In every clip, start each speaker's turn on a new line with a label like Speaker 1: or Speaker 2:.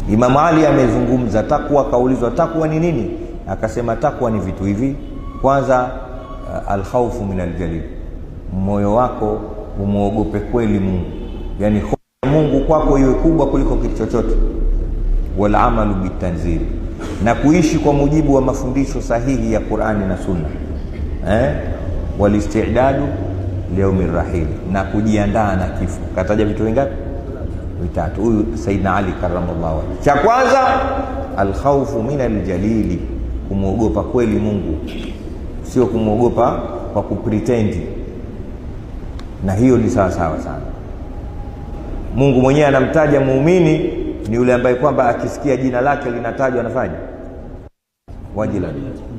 Speaker 1: Imam Ali amezungumza takwa, kaulizwa takwa ni nini? Akasema takwa ni vitu hivi. Kwanza, alkhawfu min aljalil, moyo wako umuogope kweli Mungu, yani hofu ya Mungu kwako iwe kubwa kuliko kitu chochote. Wal amalu bitanzil, na kuishi kwa mujibu wa mafundisho sahihi ya Qur'ani na Sunna. Walistidadu liyaumir rahil, na kujiandaa na kifo. Kataja vitu vingapi? Vitatu. Huyu Saidna Ali karramallahu wajhahu. Cha kwanza, alkhawfu min aljalili, kumuogopa kweli Mungu, sio kumuogopa kwa kupretendi. Na hiyo ni sawa sawa sana. Mungu mwenyewe anamtaja muumini ni yule ambaye kwamba akisikia jina lake linatajwa anafanya wajilat.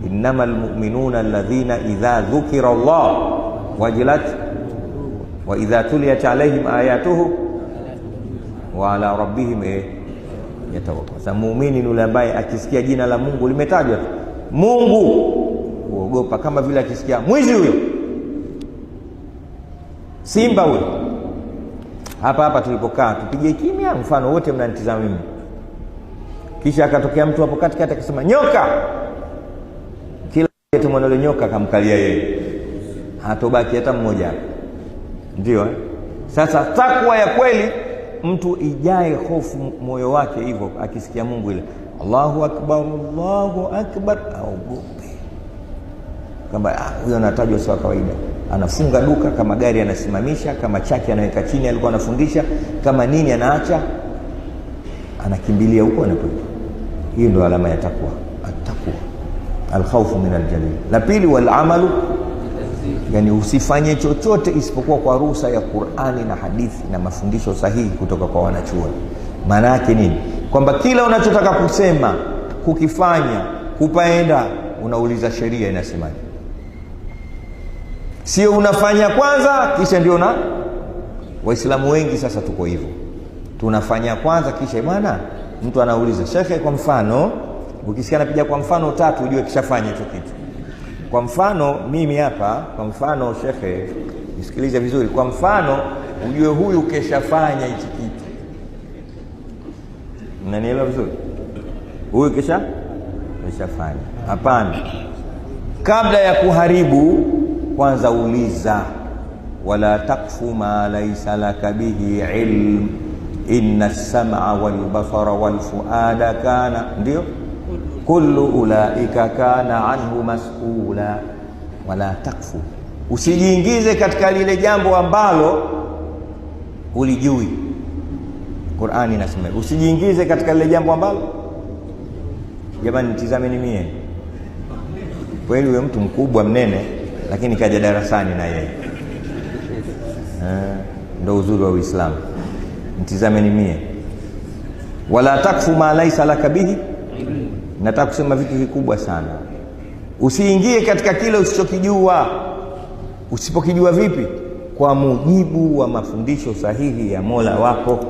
Speaker 1: Innamal mu'minuna alladhina idha dhukira Allah wajilat wa idha tuliyat alaihim ayatuhu wa ala rabbihim yatawakkal. Sasa muumini ni yule ambaye akisikia jina la Mungu limetajwa tu, Mungu huogopa, kama vile akisikia mwizi huyo, simba huyo. Hapa hapa tulipokaa tupige kimya, mfano wote mnanitazama mimi, kisha akatokea mtu hapo katikati akasema nyoka, kila mtu mwana nyoka akamkalia yeye, hatobaki hata mmoja hapo. Ndio Sasa takwa ya kweli, mtu ijae hofu moyo wake hivyo, akisikia Mungu ile Allahu akbar, Allahu akbar, aogope kwamba huyo anatajwa sio kawaida. Anafunga duka, kama gari anasimamisha, kama chaki anaweka chini alikuwa anafundisha, kama nini anaacha, anakimbilia huko anapoenda. Hiyo ndio alama ya takwa, at-taqwa, al-khawfu min al-jalil. La pili, wal amalu, yani usifanye chochote isipokuwa kwa ruhusa ya Qur'ani na hadithi na mafundisho sahihi kutoka kwa wanachuoni. Maana yake nini? Kwamba kila unachotaka kusema, kukifanya, kupaenda, unauliza sheria inasemaje. Sio unafanya kwanza kisha ndio na. Waislamu wengi sasa tuko hivyo, tunafanya kwanza kisha bwana, mtu anauliza shekhe, kwa mfano, ukisikia anapiga kwa mfano tatu ujue kishafanya hicho kitu. Kwa mfano mimi hapa, kwa mfano shekhe, nisikilize vizuri, kwa mfano ujue huyu keshafanya hichi kitu. Mnanielewa vizuri? Huyu keshafanya. Hapana, kabla ya kuharibu kwanza uliza. Wala takfu ma laysa laka bihi ilm inna as-sam'a wal basara wal fuada kana, ndio kullu ulaika kana anhu mas'ula. Wala takfu, usijiingize katika lile jambo ambalo ulijui. Qur'ani inasema usijiingize katika lile jambo ambalo, jamani tizameni mie kweli, huyo mtu mkubwa mnene lakini kaja darasani na yeye. Ndio uzuri wa Uislamu. Mtizameni mie. Wala takfu ma laysa laka bihi. Nataka kusema vitu vikubwa sana. Usiingie katika kile usichokijua. Usipokijua vipi? Kwa mujibu wa mafundisho sahihi ya Mola wako.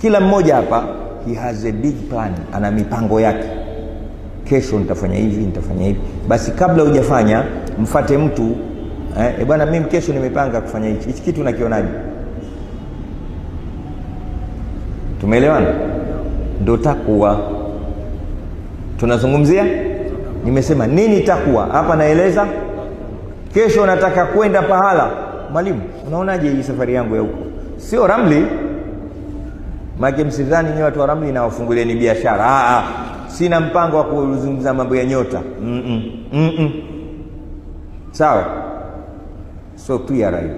Speaker 1: Kila mmoja hapa he has a big plan, ana mipango yake. Kesho nitafanya hivi, nitafanya hivi. Basi kabla hujafanya mfate mtu, bwana mimi kesho nimepanga kufanya hichi. Hichi kitu nakionaje? Tumeelewana? Ndio takwa tunazungumzia. Nimesema nini takwa hapa, naeleza. Kesho nataka kwenda pahala, mwalimu unaonaje hii safari yangu ya huko? Sio ramli, maana msidhani nyote watu wa ramli na wafungulie ni biashara. Sina mpango wa kuzungumza mambo ya nyota. Sawa? So clear hiyo.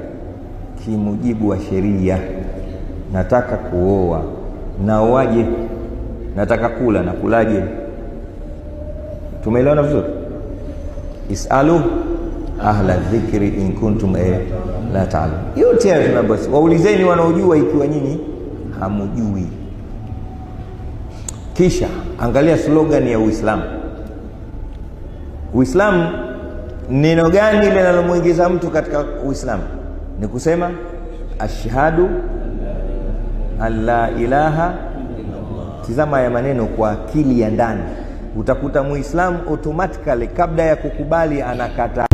Speaker 1: Kimujibu wa sheria, nataka kuoa, naoaje? Nataka kula, nakulaje? Tumeelewana vizuri? Isalu ahla dhikri in kuntum la ta'lamun. Yote hayo tunabasi. Waulizeni wanaojua ikiwa nyinyi hamujui. Kisha angalia slogan ya Uislamu. Uislamu neno gani linalomuingiza mtu katika Uislamu? Ni kusema ashhadu alla ilaha. Tizama ya maneno kwa akili ya ndani, utakuta Muislamu automatically kabla ya kukubali anakata